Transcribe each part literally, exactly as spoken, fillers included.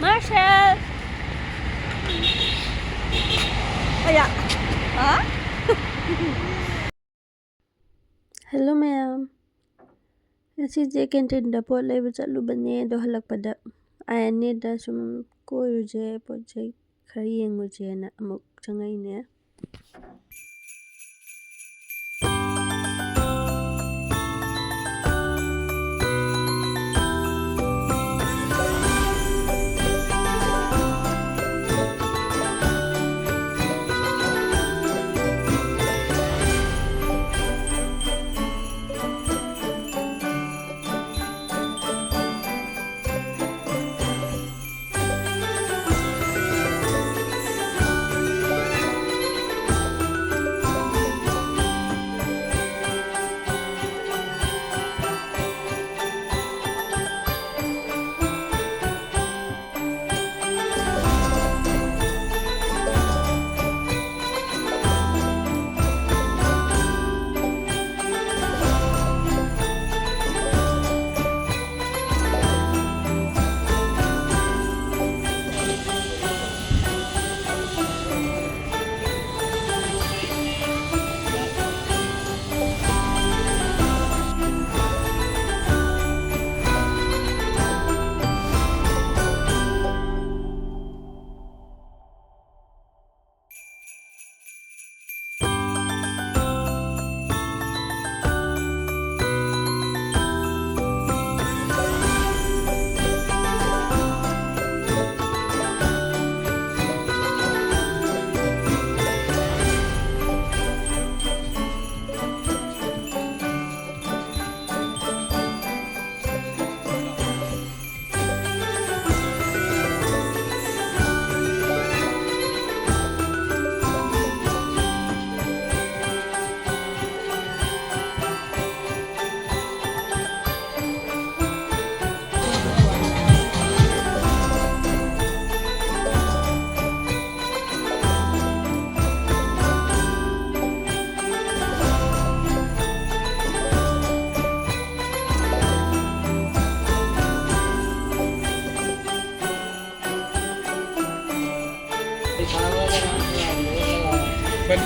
Marshall! ꯑꯌꯥ! ꯍꯥ? Hello ꯃꯌꯥꯝ, ꯉꯁꯤꯁꯦ ꯀꯦꯟꯇꯤꯟꯗ ꯄꯣꯠ ꯂꯩꯕ ꯆꯠꯂꯨꯕꯅꯦ꯫ ꯑꯗꯣ ꯍꯜꯂꯛꯄꯗ ꯑꯥꯏ ꯑꯦꯟ ꯑꯦꯗ ꯁꯨꯝ ꯀꯣꯏꯔꯨꯁꯦ, ꯄꯣꯠ ꯆꯩ ꯈꯔ ꯌꯦꯡꯉꯨꯁꯦꯅ ꯑꯃꯨꯛ ꯆꯪꯉꯛꯏꯅꯦ꯫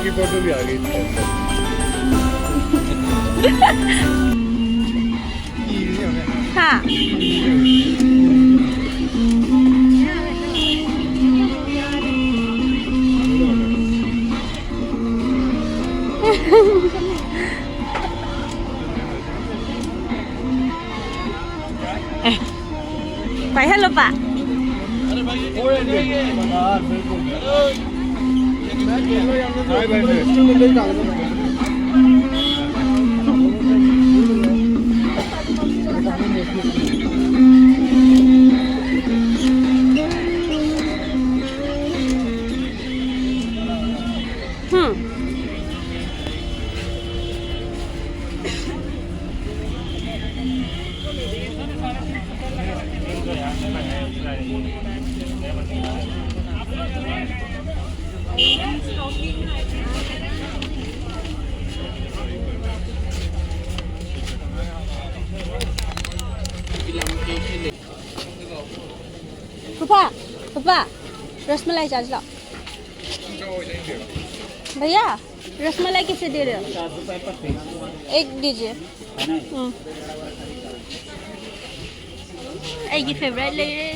की फोटो भी आ गई इसके अंदर। हाँ। ꯄꯥꯏꯍꯜꯂꯣ ꯄꯥ꯫ ꯍꯨꯝ꯫ पप्पा, पप्पा, रसमलाई चार्ज लाओ। भैया, रसमलाई कैसे दे रहे हो? एक दीजिए। ꯎꯝ꯫ ꯑꯩꯒꯤ ꯐꯦꯚꯔꯥꯏꯠ ꯂꯩꯔꯦ꯫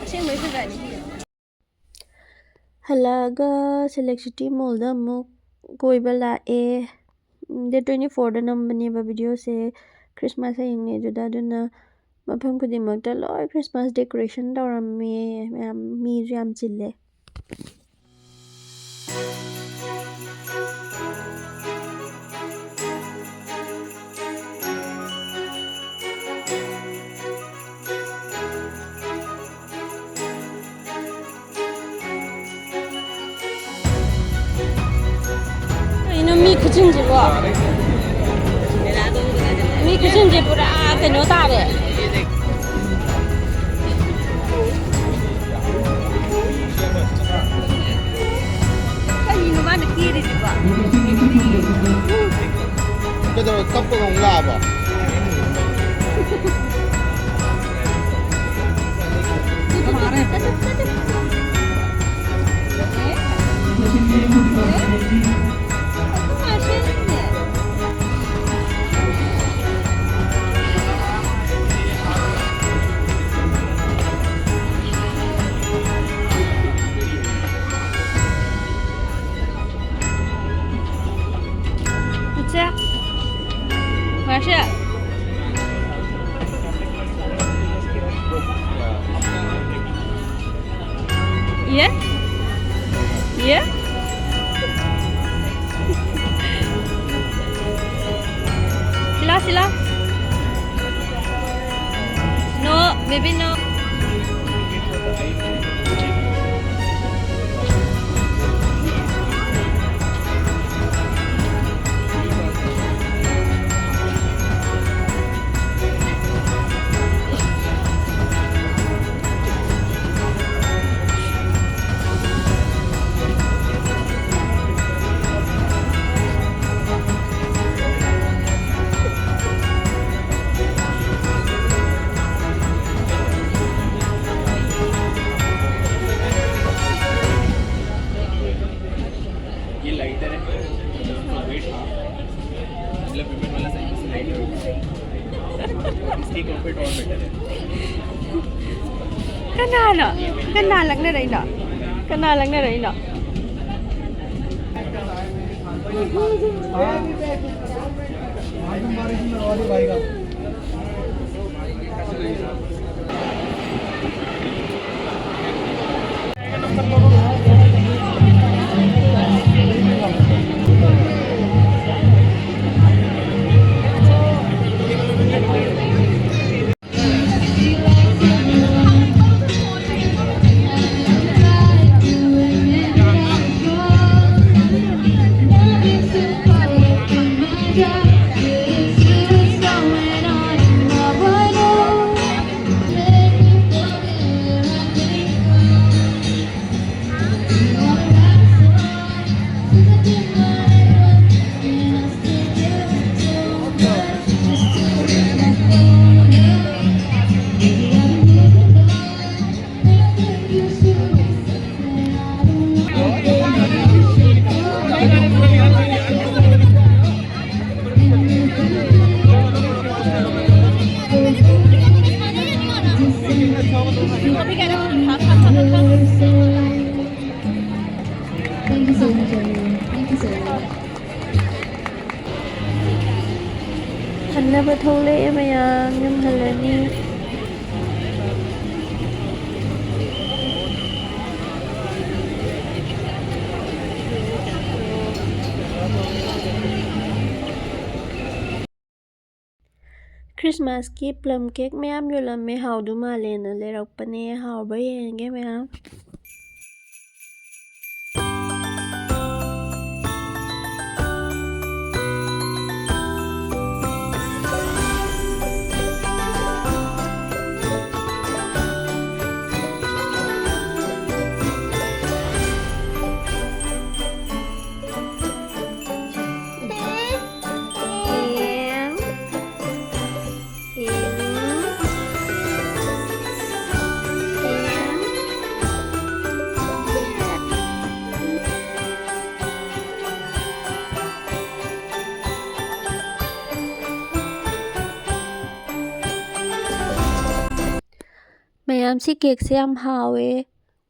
ꯑꯁꯦꯡꯕꯩ ꯐꯦꯚꯔꯥꯏꯠꯅꯤ꯫ ꯍꯜꯂꯛꯑꯒ ꯁꯦꯂꯦꯛ ꯁꯤꯇꯤ ꯃꯣꯜꯗ ꯑꯃꯨꯛ ꯀꯣꯏꯕ ꯂꯥꯛꯑꯦ꯫ ꯗꯦꯠ ꯇ꯭ꯋꯦꯟꯇꯤ ꯐꯣꯔꯗ ꯅꯝꯕꯅꯦꯕ ꯚꯤꯗꯤꯑꯣꯁꯦ꯫ ꯈ꯭ꯔꯤꯁꯃꯥꯁ ꯍꯌꯦꯡꯅꯦ ꯑꯗꯨꯗ, ꯑꯗꯨꯅ ꯃꯐꯝ ꯈꯨꯗꯤꯡꯃꯛꯇ ꯂꯣꯏ ꯈ꯭ꯔꯤꯁꯃꯥꯁ ꯗꯦꯀꯣꯔꯦꯁꯟ ꯇꯧꯔꯝꯃꯦ꯫ ꯃꯌꯥꯝ, ꯃꯤꯁꯨ ꯌꯥꯝ ꯆꯤꯜꯂꯦ꯫ ꯀꯩꯅꯣ ꯃꯤ ꯈꯨꯆꯤꯟꯁꯤꯕꯣ? ꯃꯤ ꯈꯨꯆꯤꯟꯁꯦ ꯄꯨꯔꯥ ꯀꯩꯅꯣ ꯇꯥꯔꯦ꯫ ꯀꯔꯤꯅꯣ ꯃꯥꯅ ꯀꯦꯔꯤꯁꯤꯕꯣ? ꯀꯩꯗꯧꯔꯦ? ꯀꯞꯄꯒ ꯑꯃꯨꯛ ꯂꯥꯛꯑꯕ? ꯁꯦ꯫ ꯉꯥꯏꯁꯦ꯫ ꯌꯦ? ꯌꯦ? Sheela, Sheela. No, baby, no. ये लाइटर है, वेट, हाँ, मतलब पिमेंट वाला सही से लाइटर है। इसकी कॉम्फर्ट और बेटर है। ꯀꯅꯥꯅꯣ? ꯀꯅꯥ ꯂꯛꯅꯔꯛꯏꯅꯣ? ꯀꯅꯥ ꯂꯛꯅꯔꯛꯏꯅꯣ? ꯍꯟꯅꯕ ꯊꯣꯛꯂꯛꯑꯦ ꯃꯌꯥꯝ, ꯌꯨꯝ ꯍꯜꯂꯅꯤ꯫ ꯈ꯭ꯔꯤꯁꯃꯥꯁꯀꯤ ꯄ꯭ꯂꯝ ꯀꯦꯛ ꯃꯌꯥꯝ ꯌꯣꯜꯂꯝꯃꯦ, ꯍꯥꯎꯗꯨ ꯃꯥꯜꯂꯦꯅ ꯂꯩꯔꯛꯄꯅꯦ꯫ ꯍꯥꯎꯕ꯭ꯔꯥ ꯌꯦꯡꯒꯦ ꯃꯌꯥꯝ꯫ ꯃꯌꯥꯝꯁꯤ ꯀꯦꯛꯁꯦ ꯌꯥꯝ ꯍꯥꯎꯋꯦ꯫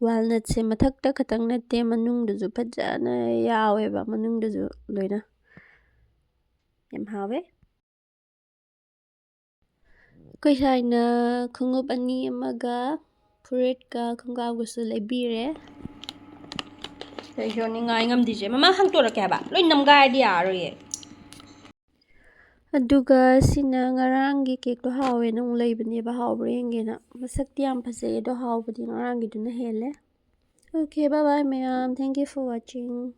ꯋꯥꯜꯅꯠꯁꯦ ꯃꯊꯛꯇ ꯈꯛꯇꯪ ꯅꯠꯇꯦ, ꯃꯅꯨꯡꯗꯁꯨ ꯐꯖꯅ ꯌꯥꯎꯋꯦꯕ, ꯃꯅꯨꯡꯗꯁꯨ ꯂꯣꯏꯅ꯫ ꯌꯥꯝ ꯍꯥꯎꯋꯦ꯫ ꯑꯩꯈꯣꯏ ꯁꯥꯏꯅ ꯈꯣꯡꯎꯞ ꯑꯅꯤ ꯑꯃꯒ ꯐꯨꯔꯤꯠꯀ ꯈꯣꯡꯒ꯭ꯔꯥꯎꯒꯁꯨ ꯂꯩꯕꯤꯔꯦ꯫ ꯑꯩꯁꯨ ꯅꯤꯡꯉꯥꯏ ꯉꯝꯗ꯭ꯔꯤꯁꯦ꯫ ꯃꯃꯥ ꯍꯪꯇꯣꯔꯛꯀꯦ ꯍꯥꯏꯕ꯫ ꯂꯣꯏ ꯅꯝꯒꯥꯏꯔꯗꯤ ꯌꯥꯔꯔꯣꯏꯌꯦ꯫ ꯑꯗꯨꯒ ꯁꯤꯅ ꯉꯔꯥꯡꯒꯤ ꯀꯦꯛꯇꯣ ꯍꯥꯎꯋꯦꯅ ꯑꯃꯨꯛ ꯂꯩꯕꯅꯦꯕ, ꯍꯥꯎꯕ꯭ꯔꯥ ꯌꯦꯡꯒꯦꯅ꯫ ꯃꯁꯛꯇꯤ ꯌꯥꯝ ꯐꯖꯩ, ꯑꯗꯣ ꯍꯥꯎꯕꯗꯤ ꯉꯔꯥꯡꯒꯤꯗꯨꯅ ꯍꯦꯜꯂꯦ꯫ Okay, bye bye ꯃꯌꯥꯝ, thank you for watching꯫